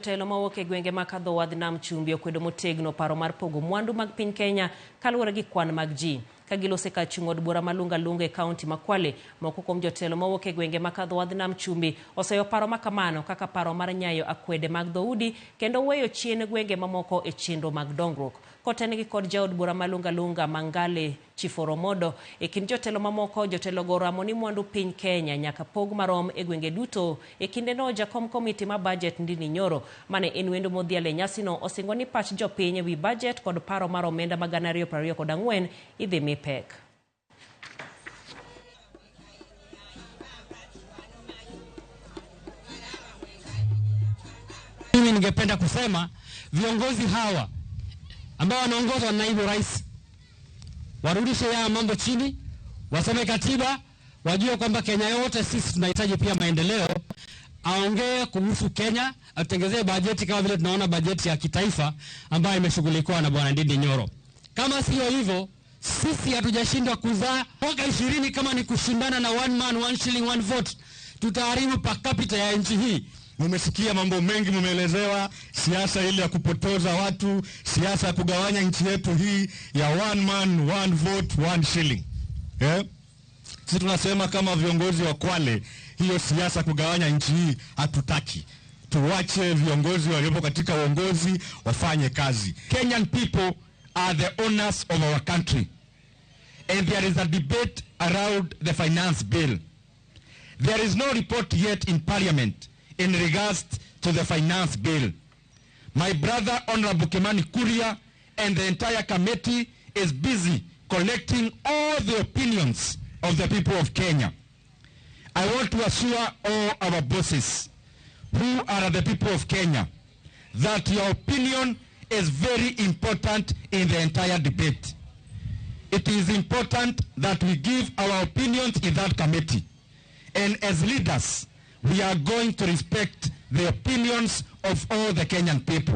Jotelo mawuok e gwenge ma kadho wadh nam chumbi okwedo motegno paro mar pogo mwandu mag piny Kenya kaluwore gi kwan mag ji. Ka gilose kar chung' od bura ma Lunga Lunga e kaunti ma Kwale, moko kuom jotelo mawuok e gwenge ma kadho wadh nam chumbi oseyo paro ma kamano kaka paro mar nyayo akwede mag dhoudi kendo weyo chien gwenge mamoko e chenro mag dongruok. Kotengi kod jaod bura ma Lunga Lunga Mangale Chiforomodo, e kind jotelo mamoko, jotelogo oramo ni mwandu piny Kenya nyaka pog marom e gwenge duto. E kindeno, jakom komiti ma bajet Ndindi Nyoro, mane en wendo modhial e nyasino, osingo ni pach jopiny ewi bajet kod paro mar omenda ma 2024 idhi mi pek. Mimi ningependa kusema viongozi hawa ambao wanaongozwa na naibu rais warudishe haya mambo chini, wasome katiba, wajue kwamba Kenya yote sisi tunahitaji pia maendeleo. Aongee kuhusu Kenya, atengezee bajeti kama vile tunaona bajeti ya kitaifa ambayo imeshughulikiwa na bwana Ndindi Nyoro. Kama sio hivyo, sisi hatujashindwa kuzaa mwaka 20 kama ni kushindana na one man one shilling one vote, tutaharibu per capita ya nchi hii. Mumesikia mambo mengi, mumeelezewa siasa ile ya kupotoza watu, siasa ya kugawanya nchi yetu hii ya one man one vote one shilling. Sisi tunasema kama viongozi wa Kwale, hiyo siasa kugawanya nchi hii hatutaki. Tuwache viongozi waliopo katika uongozi wafanye kazi. Kenyan people are the owners of our country, and there is a debate around the finance bill. There is no report yet in parliament in regards to the finance bill. My brother Honorable Kimani Kuria and the entire committee is busy collecting all the opinions of the people of Kenya. I want to assure all our bosses who are the people of Kenya that your opinion is very important in the entire debate. It is important that we give our opinions in that committee. And as leaders, we are going to respect the opinions of all the Kenyan people.